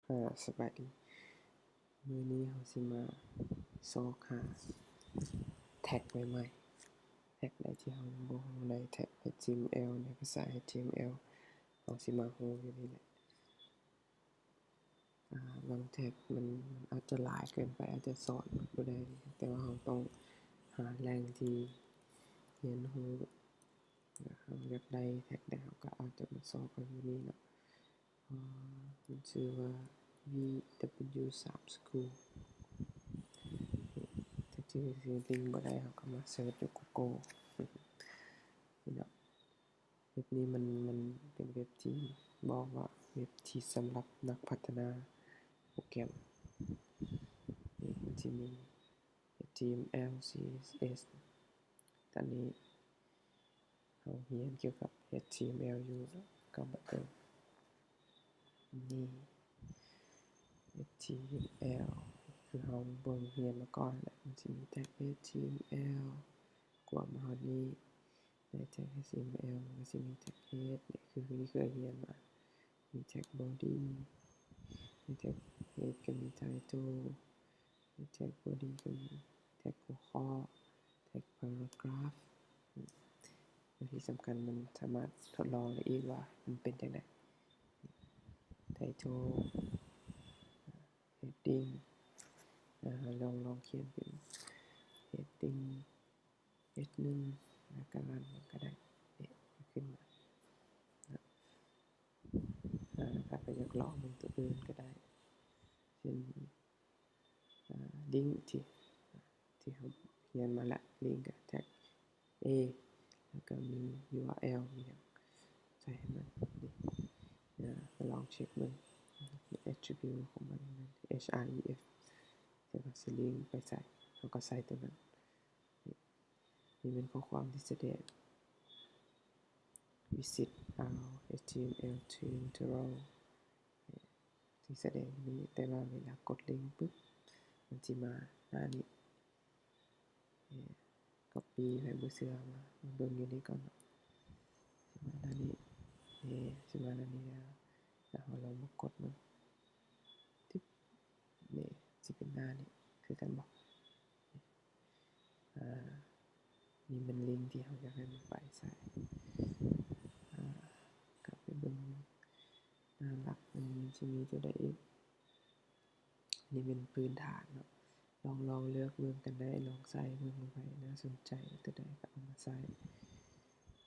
ອາ ສະບາຍດີ. ມື້ນີ້ເຮົາຊິມາຊອກຫາແທັກໃໝ່ໆ ແທັກໃດທີ່ເຮົາຍັງບໍ່ຮູ້ໃນແທັກ ເອັດທີເອັມແອລ ໃນພາສາ ເອັດທີເອັມແອລ ເຮົາຊິມາຮູ້ຢູ່ນີ້ແຫຼະ. ອາ ບາງແທັກມັນ ມັນອາດຈະຫຼາຍເກີນໄປ ອາດຈະສອນໝົດບໍ່ໄດ້ ແຕ່ວ່າເຮົາຕ້ອງຫາແຫຼ່ງທີ່ຮຽນຮູ້ ແລະ ເຮົາຢາກໄດ້ແທັກໃດ ເຮົາກໍອາດຈະມາຊອກເອົາຢູ່ນີ້ເນາະ. ອາ ມັນຊື່ວ່າ ວີດັບເບິນຢູສາມສະກູລ ແທັກທີ່ຊິລິງບໍ່ໄດ້ ເຮົາກໍມາເສີດຢູ່ກູໂກ ນີ້ເນາະ. ເວັບນີ້ມັນ ມັນເປັນເວັບທີ່ບອກວ່າເວັບທີ່ສຳລັບນັກພັດທະນາໂປຣແກຣມ. ນີ້ມັນຊິມີ ເອັດທີເອັມແອລ ຊີເອັສເອັສ ຕອນນີ້ເຮົາຮຽນກ່ຽວກັບ ເອັດທີເອັມແອລ ຢູ່ ກໍມາເບິ່ງນີ້ ເອັດທີເອັມແອລ ຄືເຮົາເບິ່ງຮຽນມາກ່ອນແຫຼະ ມັນຊິມີແທັກ ເອັດທີເອັມແອລ ກວມມາຮອດນີ້ ໃນແທັກ ເອັດທີເອັມແອລ ມັນກໍຊິມີແທັກເຮດ ນີ້ຄື ຄືທີ່ເຄີຍຮຽນມາ ມີແທັກບອດີ້ ມີແທັກເຮດ ກໍມີໄທໂທ ມີແທັກບອດີ້ ກໍມີແທັກຫົວຂໍ້ ແທັກພາຣາກຣາຟ ແລະ ທີ່ສຳຄັນມັນສາມາດທົດລອງໄດ້ອີກວ່າມັນເປັນຈັ່ງໃດ ໄທໂທ ເຮດດິ້ງ ອາ ລອງ ລອງຂຽນເປັນເຮດດິ້ງ ເອັສໜຶ່ງ ແລ້ວກໍຣັນມັນກໍໄດ້ ເອະ ຂຶ້ນມາເນາະ. ອາ ຖ້າໃຜຢາກລອງເບິ່ງຕົວອື່ນກໍໄດ້ ເຊັ່ນ ອາ ລິງທີ່ ທີ່ເຮົາຮຽນມາລະ ລິງກໍແທັກເອ ແລ້ວກໍມີຢູອາແອລ ມີຫຍັງໃສ່ໃຫ້ມັນ ນີ້ ອາ ລອງເຊັກເບິ່ງ ແອັດທຣິບິວຂອງມັນ ເອັດ ເອັດ ເອັດ ແຕ່ວ່າຊິລິງໄປໃສ ເຮົາກໍໃສ່ຕົວນັ້ນ. ນີ້ແມ່ນຂໍ້ຄວາມທີ່ສະແດງ visit our H T M L tutorial ທີ່ສະແດງຢູ່ນີ້ ແຕ່ວ່າເວລາກົດລິງປຶບ ມັນຊິມາໜ້ານີ້ ກັອບປີ້ ໃຜບໍ່ເຊື່ອມາ ມາເບິ່ງຢູ່ນີ້ກ່ອນເນາະ ຊິມາໜ້ານີ້ ເອີ ຊິມາໜ້ານີ້ແລ້ວ ແລ້ວເຮົາລອງມາກົດເບິ່ງ ຕິບ ນີ້ຊິເປັນໜ້ານີ້ຄືກັນບໍ່? ອາ ນີ້ແມ່ນລິງທີ່ເຮົາຢາກໃຫ້ມັນໄປໃສ່ ອາ ກັບໄປເບິ່ງໜ້າຫຼັກ ມັນຊິມີຕົວໃດອີກ? ອັນນີ້ແມ່ນພື້ນຖານເນາະ ລອງ ລອງເລືອກເບິ່ງກັນໄດ້ ລອງໃສ່ເບິ່ງວ່າໃຜໜ້າສົນໃຈ ຕົວໃດກໍເອົາມາໃສ່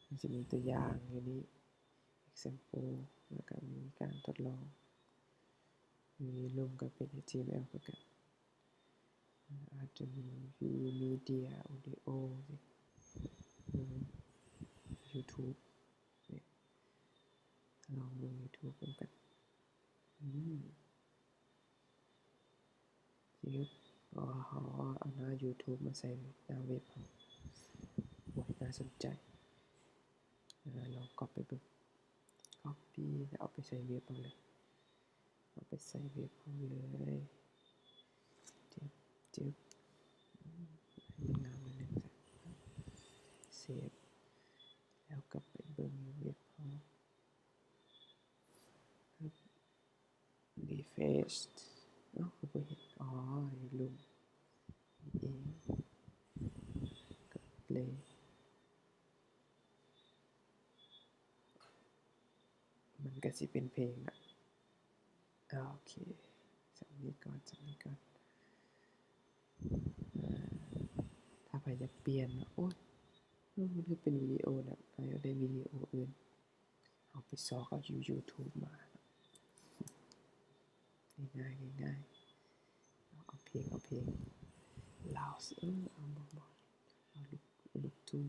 ມັນຊິມີຕົວຢ່າງຢູ່ນີ້ example ແລ້ວກໍມີການທົດລອງ ມີລຸ່ມກໍເປັນ H T M L ຄືກັນ ອາດຈະມີ media audio ຊິ ເບິ່ງ YouTube ນີ້ ລອງເບິ່ງ YouTube ເບິ່ງກັນ ອືມ ຊິເຮັດ ອໍ ເຮົາເອົາໜ້າ YouTube ມາໃສ່ໜ້າເວັບເຮົາ ໂອ້ຍ ໜ້າສົນໃຈ ອາ ລອງກັອບໄປເບິ່ງ copy ແລ້ວເອົາໄປໃສ່ເວັບເຮົາເລີຍ ເອົາໄປໃສ່ເວັບເຮົາເລີຍ ຈຶບ ຈຶບ ໃຫ້ມັນງາມໜ້ອຍໜຶ່ງ ເຊບ ແລ້ວກັບໄປເບິ່ງຢູ່ເວັບເຮົາ refresh ເອົ້າ ຄືບໍ່ເຫັນ ອໍ ຢູ່ລຸ່ມນີ້ເອງ ກົດເລີຍ ມັນກໍຊິເປັນເພງລະ ໂອເຄ ສ່ຳນີ້ກ່ອນ ສ່ຳນີ້ກ່ອນ ເອີ ຖ້າໃຜຢາກປ່ຽນເນາະ ໂອ້ຍ ມັນຄືເປັນວິດີໂອນະ ເຮົາຢາກໄດ້ວິດີໂອອື່ນ ເຮົາໄປຊອກເອົາຢູ່ YouTube ມາເນາະ ງ່າຍໆ ງ່າຍໆ ເອົາເພງ ເອົາເພງລາວ ເອີ ເອົາ ບໍ່ ບໍ່ ເອົາລູກ ລູກທຸ່ງ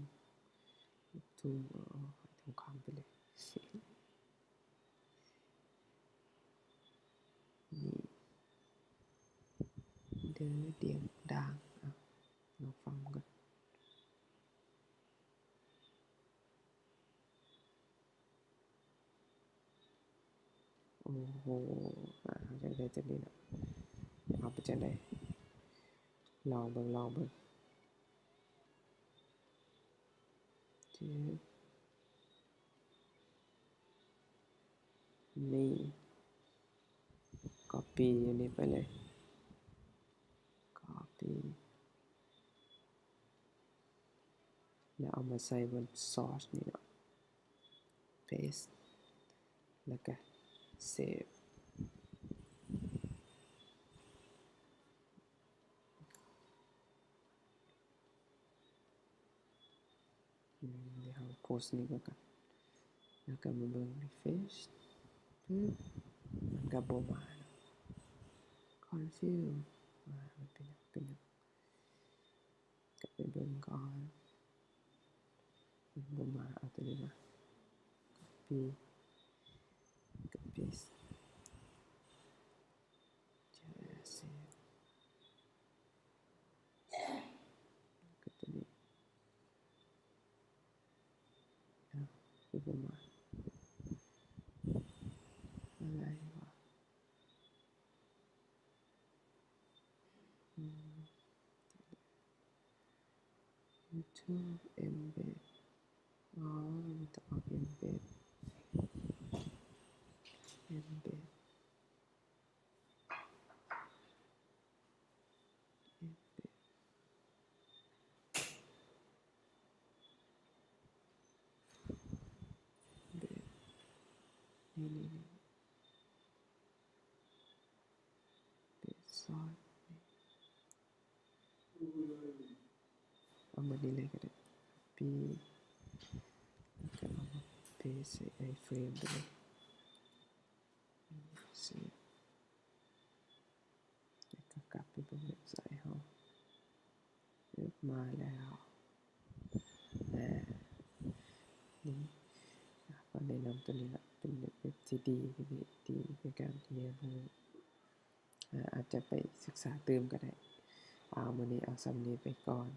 ລູກທຸ່ງ ເອົາ ເອົາໄຫທອງຄຳໄປເລີຍ ນີ້ ເດີດຽງດາງ ເອົາ ລອງຟັງເບິ່ງກ່ອນ. ໂອ້ໂຫ ອາ ເຮົາຢາກໄດ້ຈັ່ງນີ້ເນາະ ເອົາໄປຈັ່ງໃດ ລອງເບິ່ງ ລອງເບິ່ງ ຈຶບ ນີ້. copy ຢູ່ນີ້ໄປເລີຍ copy ແລ້ວເອົາມາໃສ່ບົນ source ນີ້ເນາະ paste ແລ້ວກະ save. ອືມ ດຽວເຮົາໂພສນີ້ກ່ອນ ແລ້ວກໍມາເບິ່ງ refresh ປຶບ ມັນກໍບໍ່ມາເນາະ confirm ວ່າມັນເປັນຫຍັງ ເປັນຫຍັງ ກັບໄປເບິ່ງກ່ອນ ມັນບໍ່ມາ ເອົາຕົວນີ້ມາ copy ກັບ paste ກໍຕົວນີ້ ເອົ້າ ຄືບໍ່ມາ ອະໄລວະ ອືມ YouTube embed ອໍ ມັນຕ້ອງເອົາ embed embed ນີ້ ນີ້ ນີ້ ເປັນຊອດ ເອົາມານີ້ເລີຍກໍໄດ້ copy ແລ້ວກໍເອົາມາ paste ໃສ່ iframe ໄປເລີຍ save ແລ້ວກໍກັບໄປເບິ່ງເວັບໄຊເຮົາ ເອີ ມາແລ້ວ ແລະ ນີ້ ອາ ກໍແນະນຳຕົວນີ້ລະ ເປັນເວັບທີ່ດີ ທີ່ດີໃນການຮຽນຮູ້ ອາ ອາດຈະໄປສຶກສາຕື່ມກໍໄດ້. ເອົາ ມື້ນີ້ເອົາສ່ຳນີ້ໄປກ່ອນ.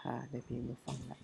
ຮາໆ ໄດ້ເພງມາຟັງລະ.